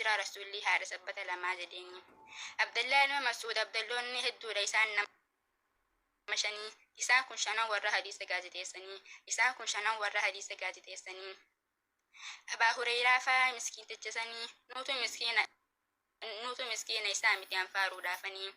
Hijraa Rasuulli haadha sabbata lamaa jedheeni. Abdallaa ilma Mas'uud Abdalloonni hedduudha isaan nama shanii. Isaan kun shanan warra hadiisa gaazexeessanii. Isaan kun shanan warra hadiisa gaazexeessanii. Abaa Hureyraa faa miskiinticha sanii. Nuutu miskiina nuutu miskiina isaa miti anfaaruudhaafanii.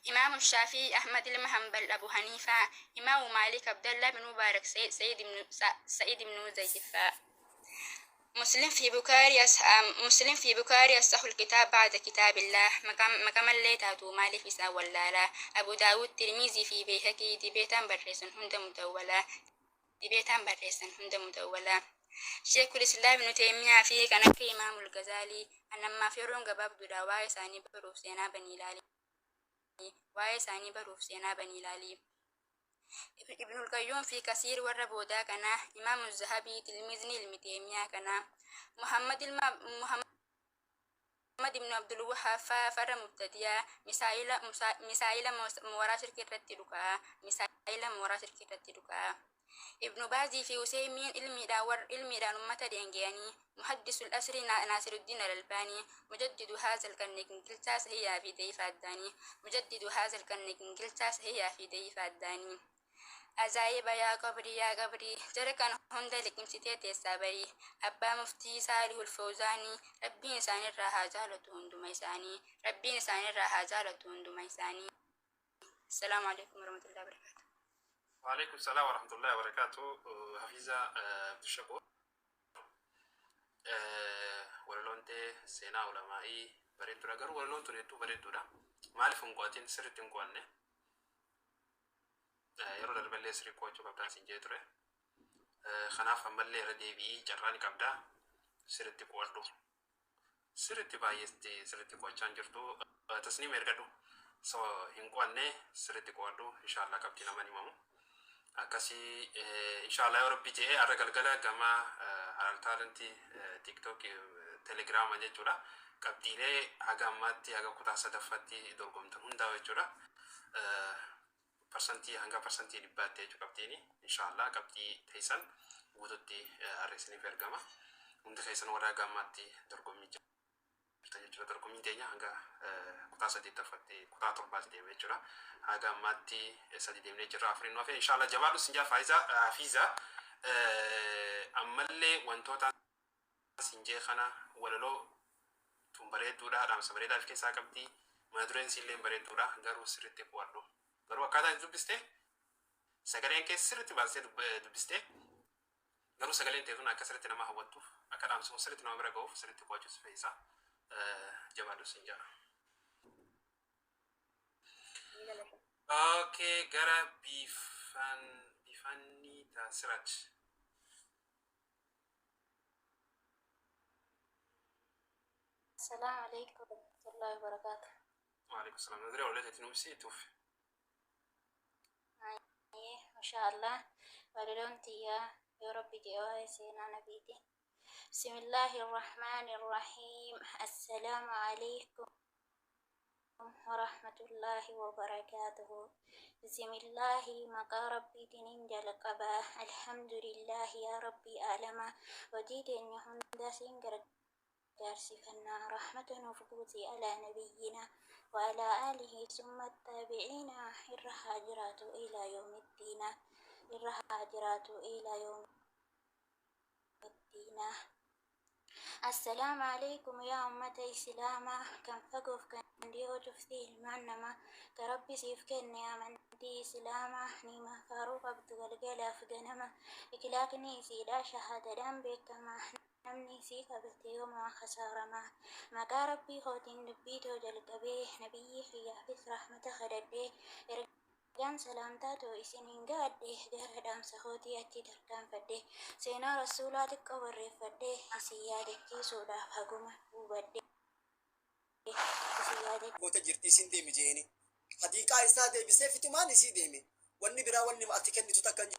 Imaamu Shaafii, Ahmad ilma Hanbal, Abu Haniifaa, Imaamu Maalik, Abdallah bin Mubaarak, Sa'id ibnu Zayd faa. Muslim fi Bukaari as Muslim fi Bukaari asahul kitaab ba'da kitaabillah maqamallee taatu maaliif isaan wallaalaa. Abu Daawud, Tirmizii fi Beehaqii dibeetaan barreessan hunda mudawwalaa. Dibeetaan barreessan hunda mudawwalaa. Sheekul Islaam Ibnu Teeymiyaa fi kan akka Imaamul Gazaalii an ammaaf yeroon gabaabduudha waa'ee isaanii baruuf seenaa banii ilaali. Waa'ee isaanii baruuf seenaa banii ilaali. Ibnul Qayyuum fi Kasiir warra boodaa kana, Imaamu Zahabii tilmiizni ilmi Teeymiyaa kana, Muhammad ilma Muhammad ibnu Abdul Wahhaab faa farra mubtadiyaa, misaa'ila misaa'ila mooraa shirkii irratti dhuka'a, misaa'ila mooraa shirkii irratti dhuka'a. Ibnu Baazii fi Useymiin ilmiidhaan war ilmiidhaan ummata dheengeyanii, Muhaddisul Asrii Naasiruddiin Al-Albaanii, Mujaddidu haazal qarni gingilchaa sahiihaa fi da'iifa addaanii, Mujaddidu haazal qarni gingilchaa sahiihaa fi da'iifa addaanii. Ajaa'iba yaa qabrii yaa qabrii jara kana hunda liqimsitee teessaa barii. Abbaa Muftii Saalihul Fawzaanii Rabbiin isaanirraa haa jaalatu hunduma isaanii. Rabbiin isaanirraa haa jaalatu hunduma isaanii. Assalaamu alaikum warahmatullahi wabarakatuh. Waalaikum salaam warahmatullahi wabarakatuh. Hafiza Abdushakur. Walaloon tee seenaa ulamaa'ii bareedduudha. Garuu walaloon tun hedduu bareedduudha. Maaliif hin qo'atin? Sirriitti hin qo'anne. Yeroo darbellee sirrii qo'achuu qabdaa siin jee ture. Kanaaf ammallee irra deebi'ii carraa ni qabdaa. Sirriitti qo'adhu. Sirriitti baay'eetti sirriitti qo'achaa hin jirtu. Tasniim ergadhu. So hin qo'anne, sirriitti qo'adhu. Inshaallah qabxii naman himamu. Akkasii inshaallah yoo rabbi je'ee har'a galgala gama Halal Talent TikTok, Telegrama jechuudha. Qabxiilee haga ammaatti haga kutaa sadaffaatti dorgomtan hundaa jechuudha. Parsantii hanga 100%tti jechuu qabxiini. Inshaallah qabxii teessan guututti har'a isiniif ergama. Hundi keessan warra haga ammaatti dorgommii jirtan jechuudha. Dorgommiin teenya hanga kutaa saddeettaffaatti kutaa torbaatti deema jechuudha. Haga ammaatti sadi deemnee jirra, afuriin nu hafe. Inshaallah jabaadhu sin jaa Faayiza Hafiiza. Ammallee wantoota sin jee kana, walaloo tun bareedduudha, dhaamsa bareedaa of keessaa qabdi. Mata dureen siillee bareedduudha, garuu sirriitti qo'adhu. Garuu akkaataa itti dubbiste, sagaleen kee sirriitti baastee dubbiste, garuu sagaleen tee tun akka sirriitti nama hawwattuuf, akka dhaamsi kun sirriitti nama bira ga'uuf sirriitti qo'achuu si fe'isa. Jabaadhu sin jedha. Okay, gara biifan biifanni taasiraj. Assalamu alaikum warahmatullahi wabarakatuh. Waalaikum salaam. Nadire olee teetiin ubsi itti ufi. Masha Allah. Walaloon tiyyaa yoo rabbi jedhe waa'ee seenaa nabiiti. Bismillahi irrahmaani irrahiim. Assalaamu alaikum warahmatullahi wabarakaatuhu. Bismillahi, maqaa rabbiitiin jalqaba. Alhamdulillahi yaa rabbii aalama. Hojii teenya hunda siin gargaarsifannaa. Rahmata nuuf guuti alaa nabiyyina wa alaa aalihi summa taabi'iina irra haa jiraatu ilaa yoomittiina. Irra haa jiraatu ilaa yoomittiina. Assalaamu alaikum yaa ummata Islaamaa, kan fagoof kan dhiyoo, cufti ilmaan namaa, ka rabbi siif kenne amantii Islaamaa, niimaa faaruu qabdu galgalaaf ganama, iklaaqni isiidha shahaadadhaan beekama, namni isii qabate yoomaa kasaarama. Maqaa rabbii kootiin dubbii too jalqabee, nabiyyii kiyyaafis rahmata kadhadhee, ergaan salaamtaa too isiniin ga'adhe, gara dhaamsa kootii achi tarkaanfadhe, seenaa rasuulaa xiqqoo barreeffadhe, isin yaadachiisuudhaaf haguma hubadhe, isin yaadachiisuudhaaf. Goota jirti isin deemi jeeni. Hadiiqaa isaa deebisee fitumaan isii deeme. Wanni biraa wanni ati kennitu takka hin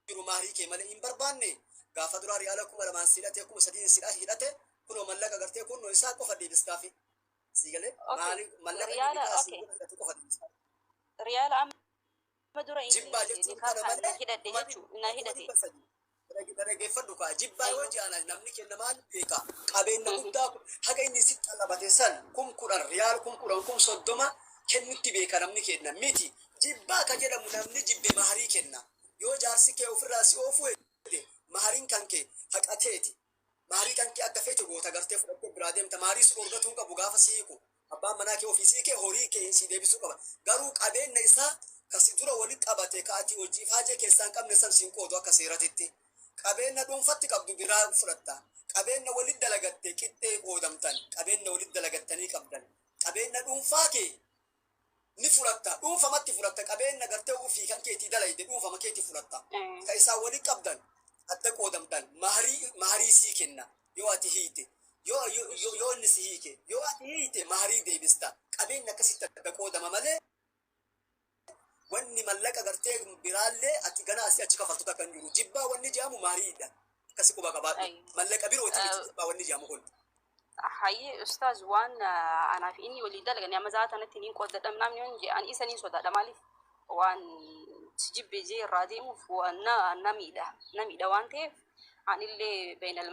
jiru mahrii kee malee hin barbaanne. Gaafa duraa riyaala 2000 si hidhate, 3000 si hidhate, kunoo mallaqa gartee kunoo isaa qofa deebistaafi. Sii galee? Okay. Maali mallaqa inni Riyaala nikaa sii okay. godhe hidhatu qofa deebistaafi. Riyaala amma dura inni Jibbaa jechuun nikaa kana kan na malee hidhadhe kuma jechuu na kuma hidhate. 300. Dhaggeeffadhu kaa, jibbaa yoo Aywa. jedhan namni kenna maal beeka, qabeenya guddaa kun haga inni sitti qabate san 10,000 riyaal 10,000 30,000 kennutti beeka namni kenna miti. Jibbaa ka jedhamu namni jibbe maharii kenna. Yoo jaarsi kee ofirraa si oofuu hedde mahariin kan kee haqateeti. Maharii kan kee akka feete goota gartee fudhattee biraa deemta. Maharii si dhorgatuu hin qabu gaafa si hiiku. Abbaan manaa kee ofii sii kee horii kee si deebisuu qaba. Garuu qabeenya isaa ka si dura wali qabate ka ati hojii faajee keessaa hin qabne san siin qoodu akka seeratitti. Qabeenya dhuunfatti qabdu biraa fudhatta. Qabeenya walit dalagatte qixxee qoodamtan. Qabeenya walit dalagattanii qabdan. Qabeenya dhuunfaa kee ni fudhatta. Dhuunfamatti fudhatta. Qabeenya gartee ofii kan keetii dalayde dhuunfama keetii fudhatta. Ka isaan walit qabdan adda qoodamtan. Maharii sii kenna yoo ati hiite. Yoo inni si hiike yoo ati hiite maharii deebista. Qabeenya akkasitti adda qoodama malee wanni mallaqa gartee biraallee ati ganaa asii achi kafaltu takka hin jiru. Jibbaa wanni jedhamu mahariidha. Akkasi quba qabaadhu. Mallaqa birooti miti jibbaa wanni jedhamu kun. Hayyee ustaaz, waan anaaf inni walii dalagani amma zaata natti niin qoodadha namni yoon jee ani isa niin sodaadha. Maaliif waan si jibbe jee irraa deemuuf waan na miidha, na miidha waan ta'eef anillee beenal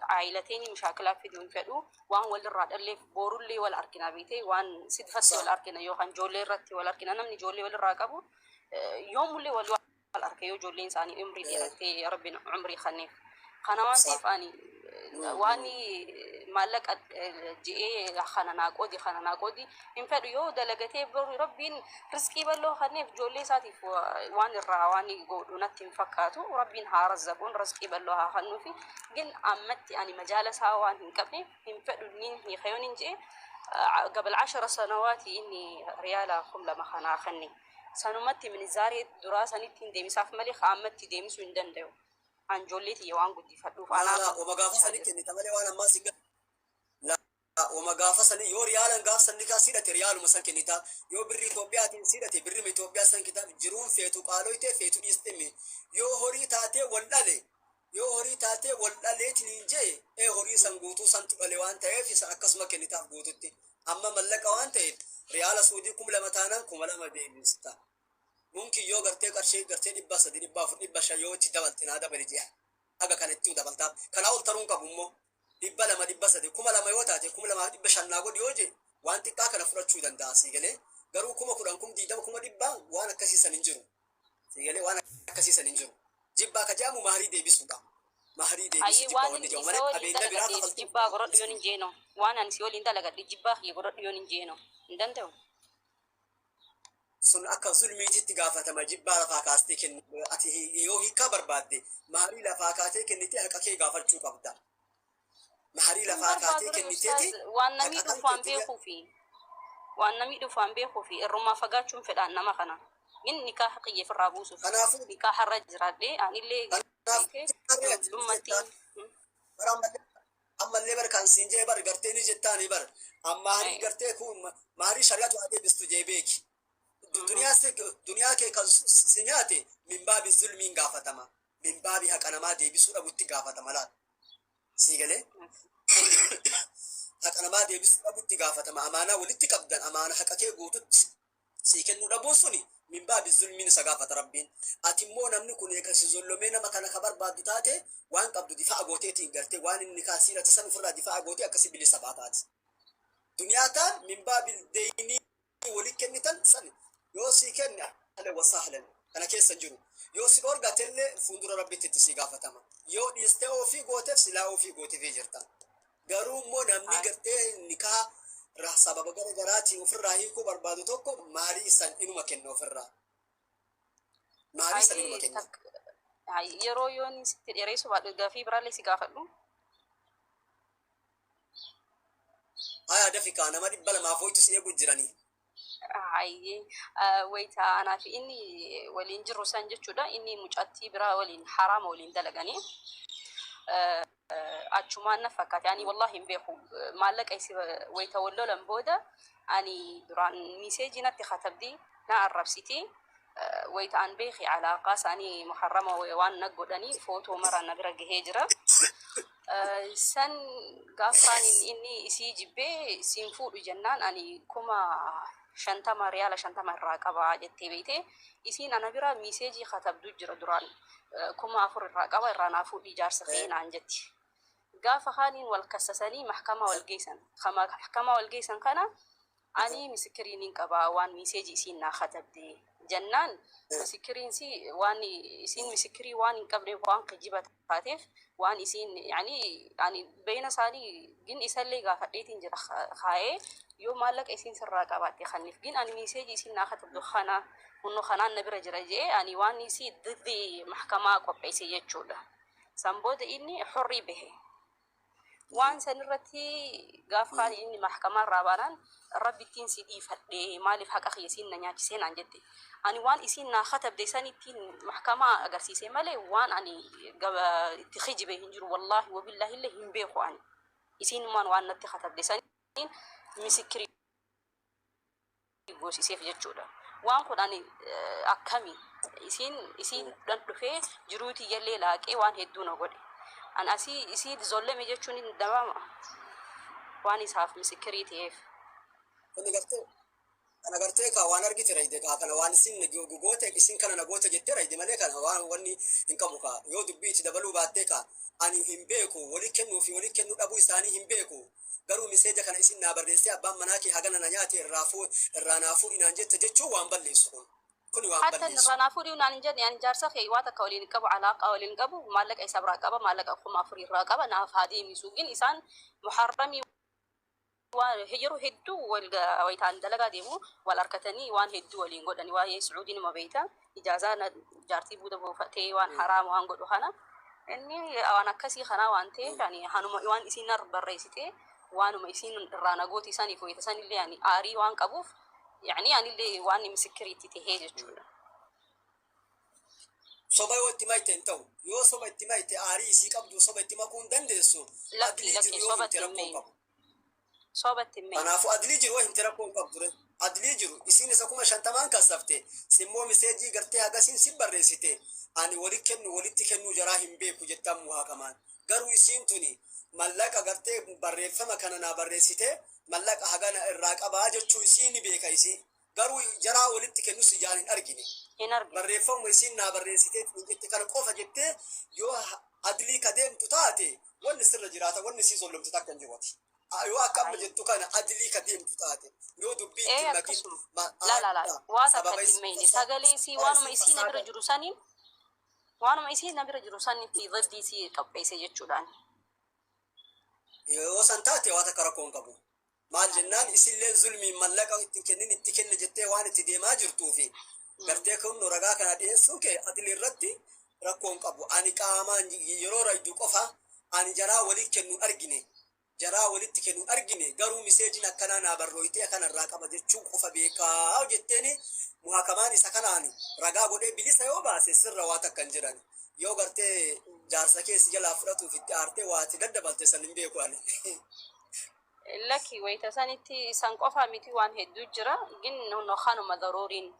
aayilateeni mushaakilaa fiduu hin fedhu. Waan walirraa dhalleef boorullee wal argina beetee waan sidfatti wal argina yookaan ijoollee irratti wal argina. Namni ijoollee walirraa qabu yoomullee wal arga yoo ijoolleen isaanii umrii dheerattee Rabbiin umrii kenneef. Kana waan ta'eef ani waan maallaqa je'ee kana naa qoodi, kana naa qoodi hin fedhu. Yoo dalagatee boru Rabbiin riskii bal'oo kenneef ijoollee isaatiif waan irraa waan godhu natti hin fakkaatu. Rabbiin haa razzaquun, riskii bal'oo haa kennuufi. Gin ammatti ani majaala isaa waan hin qabneef hin fedhu. Nin hiikayoon hin je'e qabal 10 sanawaati inni riyaala 2,000 kanaa kenne sanumatti minizaaree duraa sanitti hin deemisaaf malee ammatti deemisuu hin danda'u. An ijoollee tiyya waan guddifadhuuf Laa anaa laa, wama gaafa sanii kennita malee waan ammaa si laa, wama gaafa sanii yoo riyaalan gaafa sanni kaa siidhate riyaaluma san kennita. Yoo birrii Itoophiyaatiin siidhate birrima Itoophiyaa san kitaab. Jiruun feetu qaaloyte feetu dhiistemi. Yoo horii taatee wal dhale, yoo horii taatee wal dhaleetiin hin jee ee horii san guutuu santu dhale waan ta'eef san akkasuma kennitaaf guututti. Amma mallaqa waan ta'eef riyaala Suudii 2,000 taanaan 2,000 deebista. Mumkin yoo gartee qarshii gartee 300, 400, 500 yoo itti dabalte naa dabali jee haga kana itti dabaltaaf. Kanaa ol taruun qabu immoo 200, 300, 2,000 yoo taate 2,500 naa godhi yoo jee waan xiqqaa kana fudhachuu danda'a sii galee. Garuu 10,000, 20,000, 100,000 waan akkasii san hin jiru. Sii galee, waan akkasii san hin jiru. Jibbaa ka jedhamu maharii deebisuudha. Maharii deebisu Hayyee jibbaa waan wanni jedhamu isa malee waliin qabeenya biraa dalagadheef kafaltuu jibbaa godhadhu yoon hin jeeno, waan ani si waliin dalagadhe jibbaa kiyya godhadhu yoon hin jeeno hin danda'u. Sun akka zulmiititti gaafatama. Jibbaa lafaa kaastee kennu ati yoo hiikaa barbaadde maharii lafaa kaatee kennitee haqa kee gaafachuu qabda. Maharii Hin lafaa kaatee barbaadu kenniteeti ustaaz, waan namni haqa kan dhufu waan keetii beekuufi, waan namni dhufu waan beekuufi irrumaa fagaachuun fedhaan nama kana min nikaaha kiyya ofirraa buusuuf Kanaafuu nikaaha irra jiraadhee anillee kanaafuu beekee harree ati dullumatti bara ammallee bar kan siin jee bar gartee ni jettaani bar amma maharii gartee kun maharii shari'atu haa deebistu jee beeki. Duniyaa si duniyaa kee kan si nyaate min baabi zulmiin gaafatama. Min baabi haqa namaa deebisuu dhabutti gaafatama laal. Sii galee, haqa namaa deebisuu dhabutti gaafatama. Amaanaa walitti qabdan amaana haqa kee guututti sii kennuu dhabuun suni min baabi zulmiin isa gaafata Rabbiin. Ati immoo namni kun eega si zollomee nama kana ka barbaaddu taate waan qabdu difaa'a gooteetiin gartee waan inni kaasiirratti san ofirraa difaa'a gootee akkasi bilisa baataati. Duniyaa taan min baabil deynii wali kennitan san yoo sii kenne ahlan wa sahlan, kana keessa hin jiru. Yoo si dhorgatellee fuuldura Rabbitti itti sii gaafatama. Yoo dhiistee ofii gooteef silaa ofii gooteefii jirta. Garuu immoo namni gartee nikaa sababa gara garaatiin ofirraa hiikuu barbaadu tokko maharii san inuma kenna ofirraa. Maharii san inuma Hayyee kenna. Yeroo yoon sitti dheeressu baadhu gaafii biraallee si gaafadhu. Haya, dafi kaa, nama 200 ho'itu si eegu jiranii. Hayyee, wayita anaa fi inni waliin jirru san jechuudha, inni mucattii biraa waliin haraama waliin dalaganii achumaan na fakkaate. Ani wallahi hin beeku. Maallaqa isi wayita wal lolan booda ani duraan miseejii natti katabdi, na arrabsiti. Wayita an beeki alaaqaa isaanii muharrama waan na godhanii footoo mara na bira gahee jira. San gaafaan inni isii jibbee siin fuudhu jennaan ani 50,000 riyaala 50 irraa qaba jettee beeyte. Isiin ana bira miseejii katabdu jira duraan 4,000 irraa qaba, irraa naa fuudhi jaarsa kee naan jetti. Gaafa kaaniin wal kassasanii maxkamaa wal geessan. Maxkamaa wal geessan kana ani misikiriin hin qabaa, waan message isiin naa katabde jennaan, misikiriin si waan isiin misikirii waan hin qabneef, waan kijiba taateef, waan isiin yani ani beena isaanii gin isallee gaafadheetiin jira kaa'ee, yoo maallaqa isiin sirraa qabaatte kanniif, gin ani message isiin naa katabdu kana hunno kanaan na bira jira jee, ani waan isii diddi maxkamaa qopheesse jechuudha. San booda inni xurrii bahe. Waan san irratti gaafa kaan inni maxkamaa irraa baanaan, "Rabbittiin si dhiifadhe, maaliif haqa kiyya siin na nyaachisee?" naan jette. Ani waan isiin naa katabde san ittiin maxkamaa agarsiise malee waan ani itti kijibe hin jiru. Wallaahi wabillaahi illee hin beeku ani. Isiinumaan waan natti katabde saniin misikirii goosiseef jechuudha. Waan kun ani akkami isiin dhan dhufee jiruu tiyyallee laaqee waan hedduu na godhe. An asii isii zolleme jechuun hin danda'ama waan isaaf misikirii ta'eef. Kuni gartee kana gartee kaa waan argite rayide kaa, kana waan isin goote, isin kana na goote jettee rayide malee, kana waan wanni hin qabu kaa. Yoo dubbii itti dabaluu baattee kaa, ani hin beeku, walii kennuu fi walii kennuu dhabuu isaanii hin beeku, garuu message kana isin naa barreessee, abbaan manaa kee hagana na nyaate, irraa fuu, irraa naa fuudhi naan jette jechuun waan balleessu kun kuni waan Hatta balleessu. irraa naa fuudhii naan hin jenne. Ani jaarsa kee waa takka waliin hin qabu, alaaqa waliin qabu, maallaqa isa biraa qaba, maallaqa 4000 irraa qaba, naaf haa deemisu. Gin isaan muharramii waan yeroo hedduu wal wayitaan dalagaa deemu wal harkatanii waan hedduu waliin godhani. Waa'ee Sucuudiin nima beeyta, ijaazaa jaartii buuda buufatee waan haraam waan godhu kana, inni waan akkasii kanaa waan ta'eef, ani hanuma waan isiin nar barreessite, waanuma isiin irraa nagooti isaniif wayita sanillee ani aarii waan qabuuf, yani anillee waan misikiriitti tahee jechuudha. Soba yoo itti mayte hin ta'u. Yoo soba itti mayte, aarii isii qabdu soba itti makuu hin dandeessu. Lakki Adlii lakki jiru yoo soba himte itti hin rakkoo hin meeyne. qabu. Soba itti hin meeyne. Kanaafuu adlii jiru yoo himte rakkoo hin qabdu re. Adlii jiru isiin isa 50,000 kassafte, simmoo message gartee hagasiin si barreessite, ani wali kennu walitti kennuu jaraa hin beeku jettan muhaakamaan. Garuu isiin tuni mallaqa gartee barreeffama kana naa barreessite, mallaqa hagana irraa qabaa jechuu isii ni beeka isii. Garuu jaraa walitti kennus ijaan hin argine. Hin argine. Barreeffamuma isiin naa barreessitee jette kana qofa jettee yoo adlii ka deemtu taate, wanni sirra jiraata, wanni sii zollomtu takka hin jiru. Yoo akka amma jettu kana adlii ka deemtu taate, yoo dubbii Ee itti makin akkasuma. La la la, waa takka sababa itti hin meeyne. Sagalee isii, waanuma isii na bira jiru saniin, waanuma isii na bira jiru sanitti diddii isii qopheesse jechuudhaan. Yoo san taate waa takka rakkoo hin qabu. Maal jennaan, isilleen zulmiin mallaqa ittiin kennin itti kenne jettee waan itti deemaa jirtuufi gartee kun ragaa kana dhiyeessuu kee adli irratti rakkoo hin qabu. Ani qaamaan yeroo raydu qofa ani jaraa walii kennuun argine. Jaraa walitti kennuun argine, garuu messageiin akkanaa naa barrooyitee kanarraa qaba jechuu qofa beekaa jetteeni, muhakamaan isa kanaan ragaa godhee bilisa yoo baase sirra waa takka hin jedhan. Yoo gartee jaarsa keessi jalaa fudhatuuf itti aartee waati daddabalte san hin beeku ani. Lakki, wayita sanitti san qofa miti, waan hedduu jira, gin no kanuma daruuriin.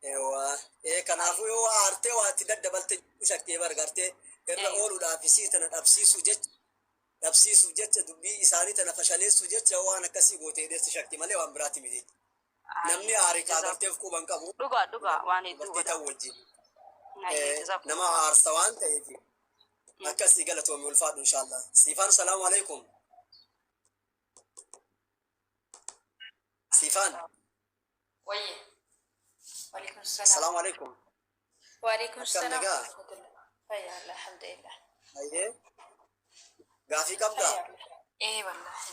Eewwa. Ee, kanaafuu yoo aartee waati daddabalte shakkee bar, gartee irra ooluudhaaf isii tana dhabsiisuuf jecha, dubbii isaanii tana fashaleessuuf jecha waan akkasii gootee dheessi shakki malee waan biraati miti. Namni aare kaa gartee of quban qabu. Dhugaa dhugaa, waan hedduu Dubartii godha. ta'u wajjin. Nama aarsa waan ta'eef akkasii. Galatoomi, ulfaadhu inshaallah. Siifaan, salaamu alaikum. Siifaan. Wayye. Waalaikum salaam. Salaamu alaikum. Waalaikum Akkam salaam. nagaa? Fayyaa, alhamdulillah. Hayyee. Gaafii qabdaa? Ee wallahi.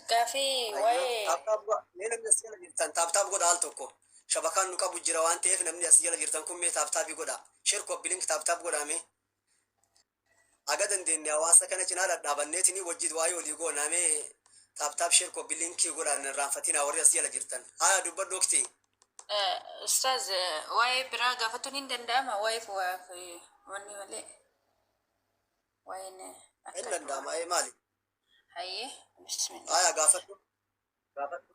Gaafii waa'ee Tap tap godha. Mee namni as jala jirtan tap tap godha al tokko. Shabakaan nu qabu jira waan ta'eef, namni as jala jirtan kun mee tap tapii godha. Share, copy link, tap tap godhaa mee. Aga dandeenye hawaasa kana cinaa dhadhaabanneetini wajjin waa'ee olii goonaa, mee tap tap, share, copy linkii godhaan irraanfatinaa warri as jala jirtan. Haa, dubbadhu oktii. Ustaaz, waa'ee biraa gaafatuun hin danda'ama, waa'ee wanni malee. Waa'een Hin danda'ama, ee maali? Hayyee, bismillah. Haa, gaafadhu. Gaafadhu.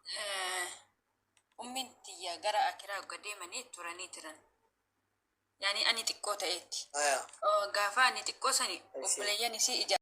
Ummiin tiyya gara akiraa gad deemanii turanii turan. Yaani ani xiqqoo ta'etti. Haa. Gaafa ani xiqqoo sani obboleeyyan isii ija